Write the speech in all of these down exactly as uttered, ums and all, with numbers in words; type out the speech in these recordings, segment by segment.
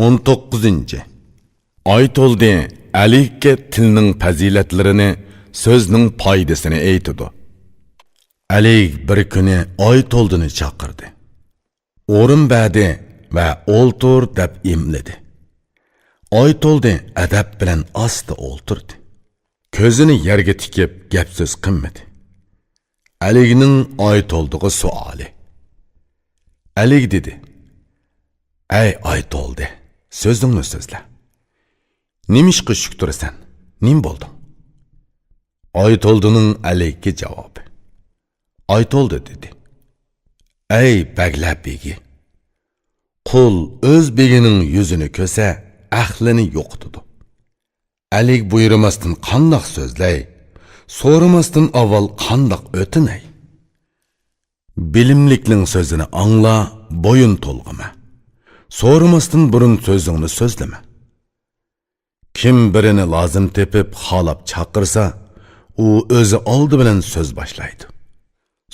ئون توققۇزىنچى. ئايتولدى ئەلىگە تىلنىڭ پەزىلەتلىرىنى، سۆزنىڭ پايدىسىنى ئېيتىدۇ. ئەلىگ بىر كۈنى ئايتولدىنى چاقىردى. ئورۇن بەردى ۋە «ئولتۇر» دەپ ئىملىدى. ئايتولدى ئەدەپ بىلەن ئاستا ئولتۇردى. كۆزىنى يەرگە تىكىپ گەپ-سۆز قىلمىدى. ئەلىگنىڭ ئايتولدىغا سوئالى. ئەلىگ دېدى: «ئەي ئايتولدى، سۆزۈڭنى سۆزلە. نېمىشقا شۈك تۇرىسەن؟ نېمە بولدۇڭ؟» ئايتولدىنىڭ ئەلىگكە جاۋابى. ئايتولدى دېدى: «ئەي بەگلەر بېگى! قۇل ئۆز بېگىنىڭ يۈزىنى كۆرسە، ئەقلىنى يوقىتىدۇ. ئەلىگ بۇيرۇماستىن قانداق سۆزلەي؟ سورىماستىن ئاۋۋال قانداق ئۆتۈنەي؟ بىلىملىكنىڭ سۆزىنى ئاڭلا، بويۇن تولغىما. سورىماستىن بۇرۇن سۆزۈڭنى سۆزلىمە. كىم بىرىنى لازىم تېپىپ، خالاپ چاقىرسا، ئۇ ئۆزى ئالدى بىلەن سۆز باشلايدۇ.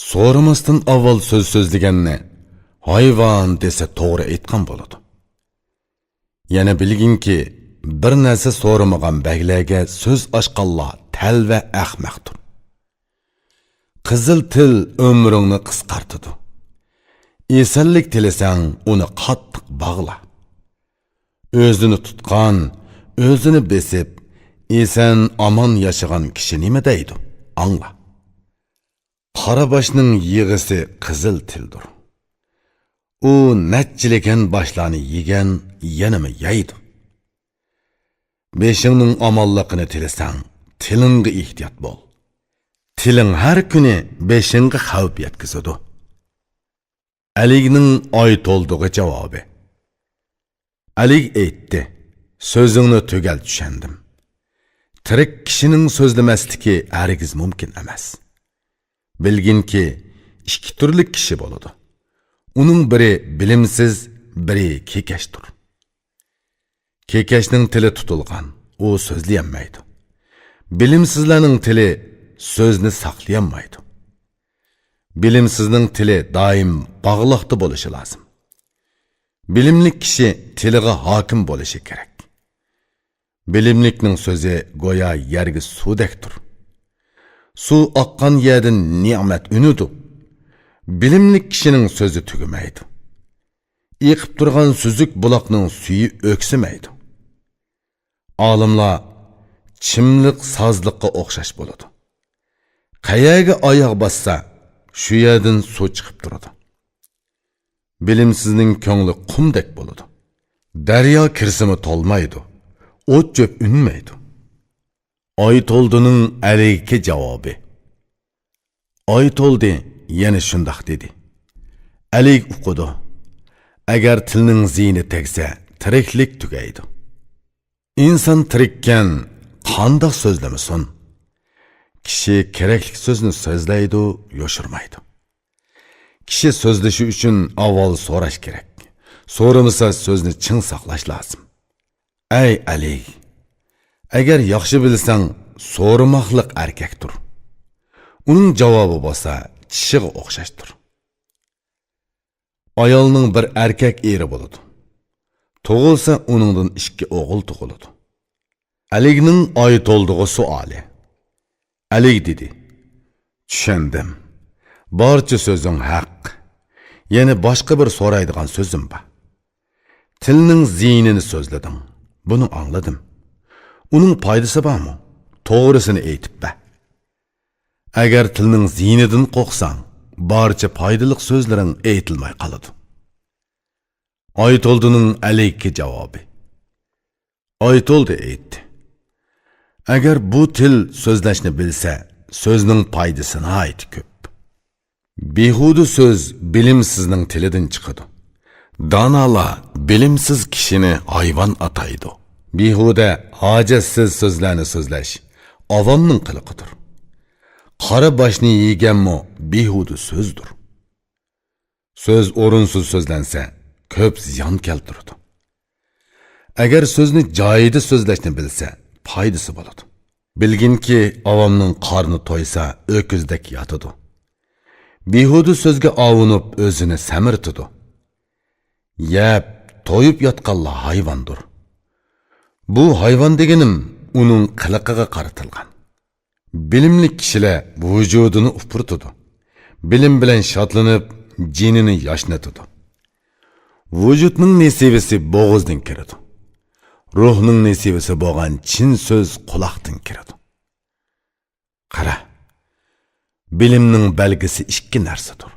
سورىماستىن ئاۋۋال سۆز سۆزلىگەننى ھايۋان دېسە توغرا ئېيتقان بولىدۇ. يەنە بىلگىنكى، بىر نەرسە سورىمىغان بەگلەرگە سۆز ئاچقانلار تەلۋە ئەخمەقتۇر. قىزىل تىل ئۆمرۈڭنى قىسقارتىدۇ. ئېسەنلىك تىلىسەڭ، ئۇنى قاتتىق باغلا. ئۆزىنى تۇتقان، ئۆزىنى بېسىپ، ئېسەن-ئامان ياشىغان كىشى نېمە دەيدۇ؟ ئاڭلا. قارا باشنىڭ يېغىسى قىزىل تىلدۇر. ئۇ نەچچىلىكەن باشلارنى يېگەن، يەنىمۇ يەيدۇ. بېشىڭنىڭ ئامانلىقىنى تىلىسەڭ، تىلىڭغا ئېھتىيات بول. تىلىڭ ھەر كۈنى بېشىڭغا خەۋپ يەتكۈزىدۇ.» ئەلىگنىڭ ئايتولدىغا جاۋابى. ئەلىگ ئېيتتى: «سۆزۈڭنى تۈگەل چۈشەندىم. تىرىك كىشىنىڭ سۆزلىمەسلىكى ھەرگىز مۇمكىن ئەمەس. بىلگىنكى، ئىككى تۈرلۈك كىشى بولىدۇ. ئۇنىڭ بىرى بىلىمسىز، بىرى كېكەچتۇر. كېكەچنىڭ تىلى تۇتۇلغان، ئۇ سۆزلىيەلمەيدۇ. بىلىمسىزلەرنىڭ تىلى سۆزنى ساقلىيالمايدۇ. بىلىمسىزنىڭ تىلى دائىم باغلاقتا بولۇشى لازىم. بىلىملىك كىشى تىلىغا ھاكىم بولۇشى كېرەك. بىلىملىكنىڭ سۆزى گويا يەرگە سۇدەكتۇر. سۇ ئاققان يەردىن نېمەت ئۈنىدۇ. بىلىملىك كىشىنىڭ سۆزى تۈگىمەيدۇ. ئېقىپ تۇرغان سۈزۈك بۇلاقنىڭ سۈيى ئۆكسۈمەيدۇ. ئالىملار چىملىق سازلىققا ئوخشاش بولىدۇ. قەيەرگە ئاياغ باسسا، شۇ يەردىن سۇ چىقىپ تۇرىدۇ. بىلىمسىزنىڭ كۆڭلى قۇمدەك بولىدۇ. دەريا كىرسىمۇ تولمايدۇ، ئوت-چۆپ ئۈنمەيدۇ.» ئايتولدىنىڭ ئەلىگكە جاۋابى. ئايتولدى يەنە شۇنداق دېدى. ئەلىگ ئۇقىدۇ: «ئەگەر تىلنىڭ زىيىنى تەگسە، تىرىكلىك تۈگەيدۇ. ئىنسان تىرىككەن، قانداق سۆزلىمىسۇن؟ كىشى كېرەكلىك سۆزنى سۆزلەيدۇ، يوشۇرمايدۇ. كىشى سۆزلىشى ئۈچۈن ئاۋۋال سوراش كېرەك. سورىمىسا، سۆزنى چىڭ ساقلاش لازىم. ئەي ئەلىگ! ئەگەر ياخشى بىلسەڭ، سورىماقلىق ئەركەكتۇر. ئۇنىڭ جاۋابى بولسا چىشىغا ئوخشاشتۇر.» ئايالنىڭ بىر ئەركەك ئېرى بولىدۇ. تۇغۇلسا، ئۇنىڭدىن ئىككى ئوغۇل تۇغۇلىدۇ. ئەلىگنىڭ ئايتولدىغا سوئالى. ئەلىگ دېدى: «چۈشەندىم. بارچە سۆزۈڭ ھەق. يەنە باشقا بىر سورايدىغان سۆزۈم بار. تىلنىڭ زىيىنىنى سۆزلىدىڭ. بۇنى ئاڭلىدىم. ئۇنىڭ پايدىسى بارمۇ؟ توغرىسىنى ئېيتىپ بەر. ئەگەر تىلنىڭ زىيىنىدىن قورقساڭ، بارچە پايدىلىق سۆزلىرىڭ ئېيتىلماي قالىدۇ.» ئايتولدىنىڭ ئەلىگكە جاۋابى. ئايتولدى ئېيتتى: «ئەگەر بۇ تىل سۆزلەشنى بىلسە، سۆزنىڭ پايدىسى ناھايىتى كۆپ. بىھۇدە سۆز بىلىمسىزنىڭ تىلىدىن چىقىدۇ. دانالار بىلىمسىز كىشىنى ھايۋان ئاتايدۇ. بىھۇدە، ھاجەتسىز سۆزلەرنى سۆزلەش ئاۋامنىڭ قىلىقىدۇر. قارا باشنى يېگەنمۇ بىھۇدە سۆزدۇر. سۆز ئورۇنسىز سۆزلەنسە، كۆپ زىيان كەلتۈرىدۇ. ئەگەر سۆزنى جايىدا سۆزلەشنى بىلسە، پايدىسى بولىدۇ. بىلگىنكى، ئاۋامنىڭ قارنى تويسا، ئۆكۈزدەك ياتىدۇ. بىھۇدە سۆزگە ئاۋۇنۇپ، ئۆزىنى سەمرىتىدۇ. يەپ، تويۇپ ياتقانلا ھايۋاندۇر. بۇ ھايۋان دېگىنىم ئۇنىڭ قىلىقىغا قارىتىلغان. بىلىملىك كىشىلەر ۋۇجۇدىنى ئۇپرىتىدۇ. بىلىم بىلەن شادلىنىپ، جېنىنى ياشنىتىدۇ. ۋۇجۇدنىڭ نېسىۋىسى بوغۇزدىن كىرىدۇ. روھنىڭ نېسىۋىسى بولغان چىن سۆز قۇلاقتىن كىرىدۇ. قارا، بىلىمنىڭ بەلگىسى ئىككى نەرسىدۇر.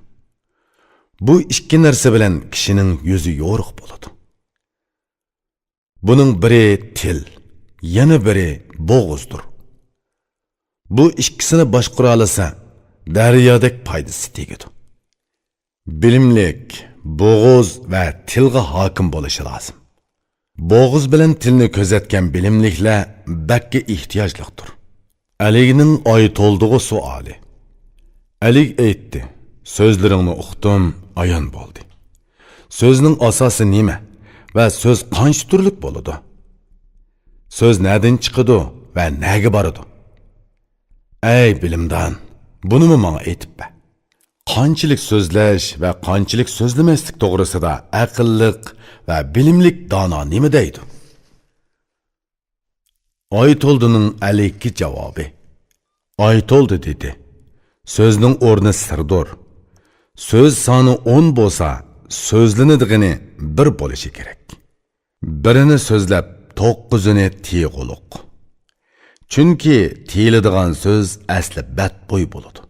بۇ ئىككى نەرسە بىلەن كىشىنىڭ يۈزى يورۇق بولىدۇ. بۇنىڭ بىرى تىل، يەنە بىرى بوغۇزدۇر. بۇ ئىككىسىنى باشقۇرالىسا، دەريادەك پايدىسى تېگىدۇ. بىلىملىك بوغۇز ۋە تىلغا ھاكىم بولۇشى لازىم. بوغۇز بىلەن تىلنى كۆزەتكەن بىلىملىكلەر بەككە ئېھتىياجلىقتۇر. ئەلىگنىڭ ئايتولدىغا سوئالى. ئەلىگ ئېيتتى: «سۆزلىرىڭنى ئۇقتۇم، ئايان بولدى. سۆزنىڭ ئاساسى نېمە ۋە سۆز قانچە تۈرلۈك بولىدۇ؟ سۆز نەدىن چىقىدۇ ۋە نەگە بارىدۇ؟ ئەي بىلىمدان، بۇنىمۇ ماڭا ئېيتىپ بەر. قانچىلىك سۆزلەش ۋە قانچىلىك سۆزلىمەسلىك توغرىسىدا ئەقىللىق ۋە بىلىملىك دانا نېمە دەيدۇ؟» ئايتولدىنىڭ ئەلىگكى جاۋابى. ئايتولدى دېدى: «سۆزنىڭ ئورنى سىردۇر. سۆز سانى ئون بولسا، سۆزلىنىدىغىنى بىر بولۇشى كېرەك. بىرىنى سۆزلەپ، توققۇزىنى تىيغۇلۇق. چۈنكى تىيىلىدىغان سۆز ئەسلى بەتبۇي بولىدۇ.»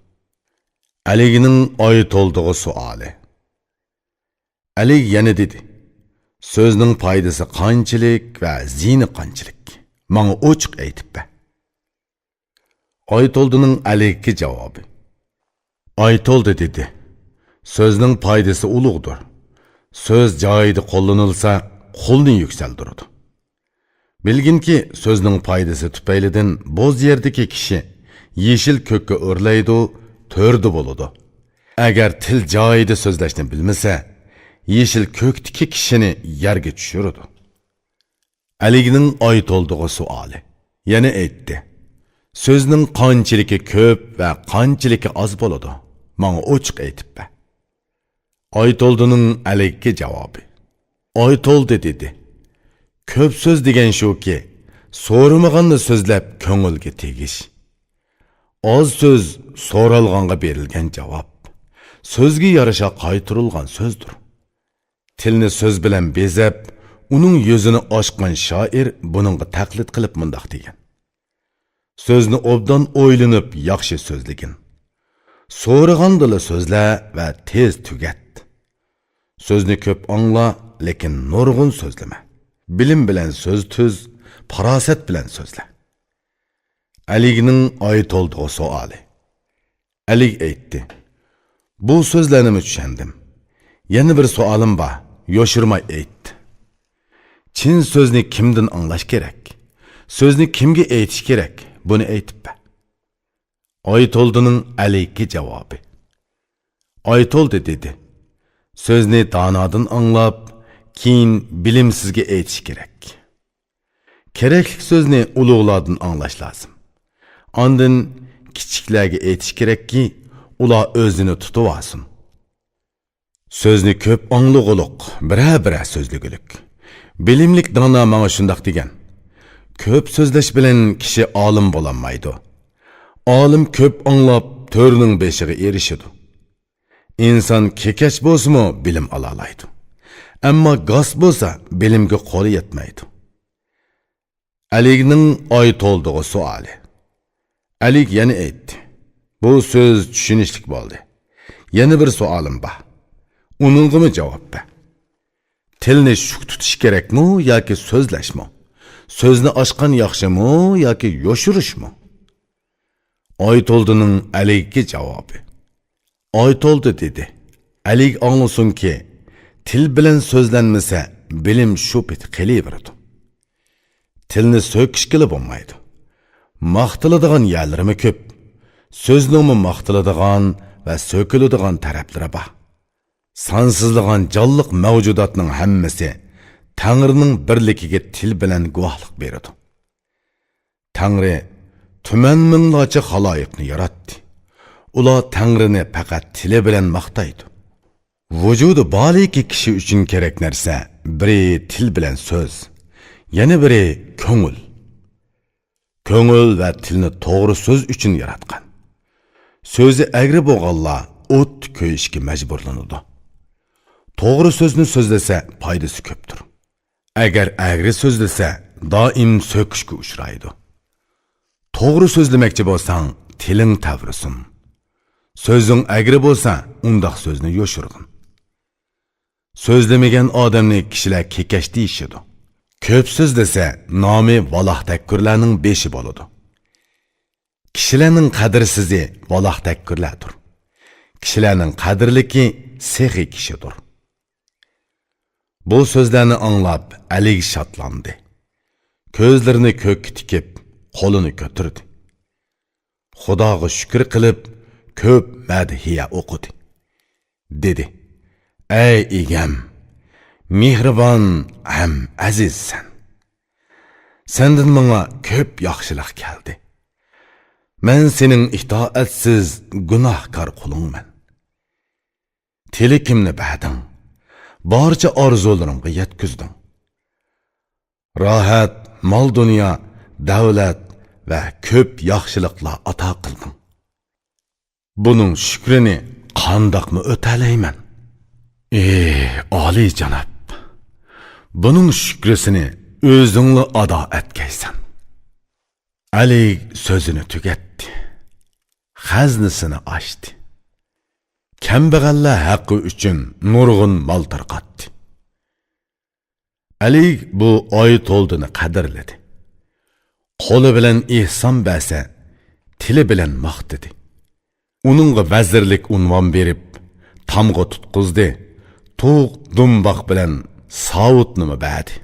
ئەلىگنىڭ ئايتولدىغا سوئالى. ئەلىگ يەنە دېدى: «سۆزنىڭ پايدىسى قانچىلىك ۋە زىيىنى قانچىلىك؟ ماڭا ئوچۇق ئېيتىپ بەر.» ئايتولدىنىڭ ئەلىگكى جاۋابى. ئايتولدى دېدى: «سۆزنىڭ پايدىسى ئۇلۇغدۇر. سۆز جايىدا قوللىنىلسا، قولنى يۈكسەلدۈرىدۇ. بىلگىنكى، سۆزنىڭ پايدىسى تۈپەيلىدىن بوز يەردىكى كىشى يېشىل كۆككە ئۆرلەيدۇ، تۆردە بولىدۇ. ئەگەر تىل جايىدا سۆزلەشنى بىلمىسە، يېشىل كۆكتىكى كىشىنى يەرگە چۈشۈرىدۇ.» ئەلىگنىڭ ئايتولدىغا سوئالى. يەنە ئېيتتى: «سۆزنىڭ قانچىلىكى كۆپ ۋە قانچىلىكى ئاز بولىدۇ؟ ماڭا ئوچۇق ئېيتىپ بەر.» ئايتولدىنىڭ ئەلىگكى جاۋابى. ئايتولدى دېدى: «كۆپ سۆز دېگەن شۇكى، سورىمىغاننى سۆزلەپ كۆڭۈلگە تېگىش. ئاز سۆز سورالغانغا بېرىلگەن جاۋاب. سۆزگە يارىشا قايتۇرۇلغان سۆزدۇر.» تىلنى سۆز بىلەن بېزەپ، ئۇنىڭ يۈزىنى ئاچقان شائىر بۇنىڭغا تەقلىد قىلىپ مۇنداق دېگەن: «سۆزنى ئوبدان ئويلىنىپ ياخشى سۆزلىگىن. سورىغاندىلا سۆزلە ۋە تېز تۈگەت. سۆزنى كۆپ ئاڭلا، لېكىن نۇرغۇن سۆزلىمە. بىلىم بىلەن سۆز تۈز، پاراسەت بىلەن سۆزلە.» ئەلىگنىڭ ئايتولدىغا سوئالى. ئەلىگ ئېيتتى: «بۇ سۆزلەرنىمۇ چۈشەندىم. يەنە بىر سوئالىم بار، يوشۇرماي ئېيت. چىن سۆزنى كىمدىن ئاڭلاش كېرەك؟ سۆزنى كىمگە ئېيتىش كېرەك؟ بۇنى ئېيتىپ بەر.» ئايتولدىنىڭ ئەلىگكى جاۋابى. ئايتولدى دېدى: «سۆزنى دانادىن ئاڭلاپ، كېيىن بىلىمسىزگە ئېيتىش كېرەك. كېرەكلىك سۆزنى ئۇلۇغلاردىن ئاڭلاش لازىم. ئاندىن كىچىكلەرگە ئېيتىش كېرەككى، ئۇلار ئۆزىنى تۇتۇۋالسۇن. سۆزنى كۆپ ئاڭلىغۇلۇق، بىرەر-بىرەر سۆزلىگۈلۈك. بىلىملىك دانا ماڭا شۇنداق دېگەن: كۆپ سۆزلەش بىلەن كىشى ئالىم بولالمايدۇ. ئالىم كۆپ ئاڭلاپ، تۆرنىڭ بېشىغا ئېرىشىدۇ. ئىنسان كېكەچ بولسىمۇ بىلىم ئالالايدۇ. ئەمما گاس بولسا، بىلىمگە قولى يەتمەيدۇ.» ئەلىگنىڭ ئايتولدىغا سوئالى. ئەلىگ يەنە ئېيتتى: «بۇ سۆز چۈشىنىشلىك بولدى. يەنە بىر سوئالىم بار. ئۇنىڭغىمۇ جاۋاب بەر. تىلنى شۈك تۇتۇش كېرەكمۇ ياكى سۆزلەشمۇ؟ سۆزنى ئاچقان ياخشىمۇ ياكى يوشۇرۇشمۇ؟» ئايتولدىنىڭ ئەلىگكى جاۋابى. ئايتولدى دېدى: «ئەلىگ ئاڭلىسۇنكى، تىل بىلەن سۆزلەنمىسە، بىلىم شۇ پېتى قېلىۋېرىدۇ. تىلنى سۆكۈشكىلا بولمايدۇ. ماختىلىدىغان يەرلىرىمۇ كۆپ. سۆزنىڭمۇ ماختىلىدىغان ۋە سۆكۈلىدىغان تەرەپلىرى بار. سانسىزلىغان جانلىق مەۋجۇداتنىڭ ھەممىسى تەڭرىنىڭ بىرلىكىگە تىل بىلەن گۇۋاھلىق بېرىدۇ. تەڭرى تۈمەن مىڭلارچە خالايىقنى ياراتتى. ئۇلار تەڭرىنى پەقەت تىلى بىلەن ماختايدۇ. ۋۇجۇدى بالىكى كىشى ئۈچۈن كېرەك نەرسە بىرى تىل بىلەن سۆز، يەنە بىرى كۆڭۈل. كۆڭۈل ۋە تىلنى توغرا سۆز ئۈچۈن ياراتقان. سۆزى ئەگرى بولغانلار ئوت كۆيۈشكە مەجبۇرلىنىدۇ. توغرا سۆزنى سۆزلىسە پايدىسى كۆپتۇر. ئەگەر ئەگرى سۆزلىسە دائىم سۆكۈشكە ئۇچرايدۇ. توغرا سۆزلىمەكچى بولساڭ تىلىڭ تەۋرىسۇن. سۆزۈڭ ئەگرى بولسا ئۇنداق سۆزنى يوشۇرغىن. سۆزلىمىگەن ئادەمنى كىشىلەر كېكەچ دېيىشىدۇ. كۆپ سۆزلىسە نامى ۋالاختەككۈرلەرنىڭ بېشى بولىدۇ. كىشىلەرنىڭ قەدىرسىزى ۋالاختەككۈرلەردۇر. كىشىلەرنىڭ قەدىرلىكى سېخىي كىشىدۇر. بۇ سۆزلەرنى ئاڭلاپ ئەلىگ شادلاندى. كۆزلىرىنى كۆككە تىكىپ قولىنى كۆتۈردى. خۇداغا شۈكۈر قىلىپ كۆپ مەدھىيە ئوقۇدى. دېدى: ئەي ئىگەم، مېھرىبان ھەم ئەزىزسەن. سەندىن ماڭا كۆپ ياخشىلىق كەلدى. مەن سېنىڭ ئىتائەتسىز، گۇناھكار قۇلۇڭمەن. تىلىكىمنى بەردىڭ، بارچە ئارزۇلىرىمغا يەتكۈزدۈڭ. راھەت، مال-دۇنيا، دەۋلەت ۋە كۆپ ياخشىلىقلار ئاتا قىلدىڭ. بۇنىڭ شۈكرىنى قانداقمۇ ئۆتەلەيمەن؟ ئى ئالىيجاناب، بۇنىڭ شۈكرىسىنى ئۆزۈڭلا ئادا ئەتكەيسەن. ئەلى سۆزىنى تۈگەتتى. خەزنىسىنى ئاچتى. كەمبەغەللەر ھەققى ئۈچۈن نۇرغۇن مال تارقاتتى. ئەلى بۇ ئايتولدىنى قەدىرلىدى. قولى بىلەن ئېھسان بەرسە، تىلى بىلەن ماختىدى. ئۇنىڭغا ۋەزىرلىك ئۇنۋان بېرىپ، تامغا تۇتقۇزدى، تۇغ، دۇمباق بىلەن ساۋۇتنىمۇ بەردى.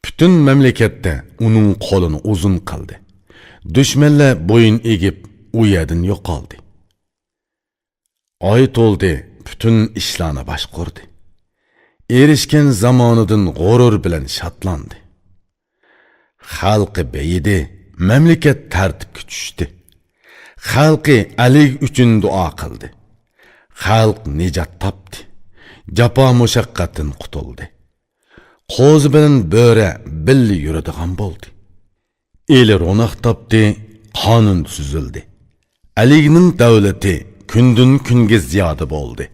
پۈتۈن مەملىكەتتە ئۇنىڭ قولىنى ئۇزۇن قىلدى. دۈشمەنلەر بويۇن ئېگىپ، ئۇ يەردىن يوقالدى. ئايتولدى پۈتۈن ئىشلارنى باشقۇردى. ئېرىشكەن زامانىدىن غۇرۇر بىلەن شادلاندى. خەلقى بېيىدى، مەملىكەت تەرتىپكە چۈشتى. خەلقى ئەلى ئۈچۈن دۇئا قىلدى. خەلق نىجات تاپتى. جاپا مۇشەققەتتىن قۇتۇلدى. قوزا بىلەن بۆرە بىللە يۈرىدىغان بولدى. ئېلى روناق تاپتى، قانۇن تۈزۈلدى. ئەلىگنىڭ دەۋلىتى كۈندىن-كۈنگە زىيادە بولدى.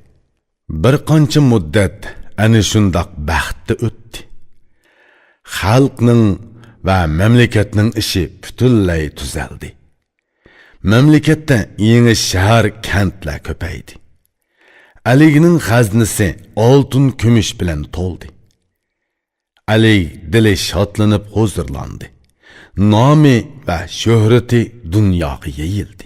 بىر قانچە مۇددەت ئەنە شۇنداق بەختتە ئۆتتى. خەلقنىڭ ۋە مەملىكەتنىڭ ئىشى پۈتۈنلەي تۈزەلدى. مەملىكەتتە يېڭى شەھەر، كەنتلەر كۆپەيدى. ئەلىگنىڭ خەزنىسى ئالتۇن، كۈمۈش بىلەن تولدى. ئەلى دىلى شادلىنىپ ھۇزۇرلاندى. نامى ۋە شۆھرىتى دۇنياغا يېيىلدى.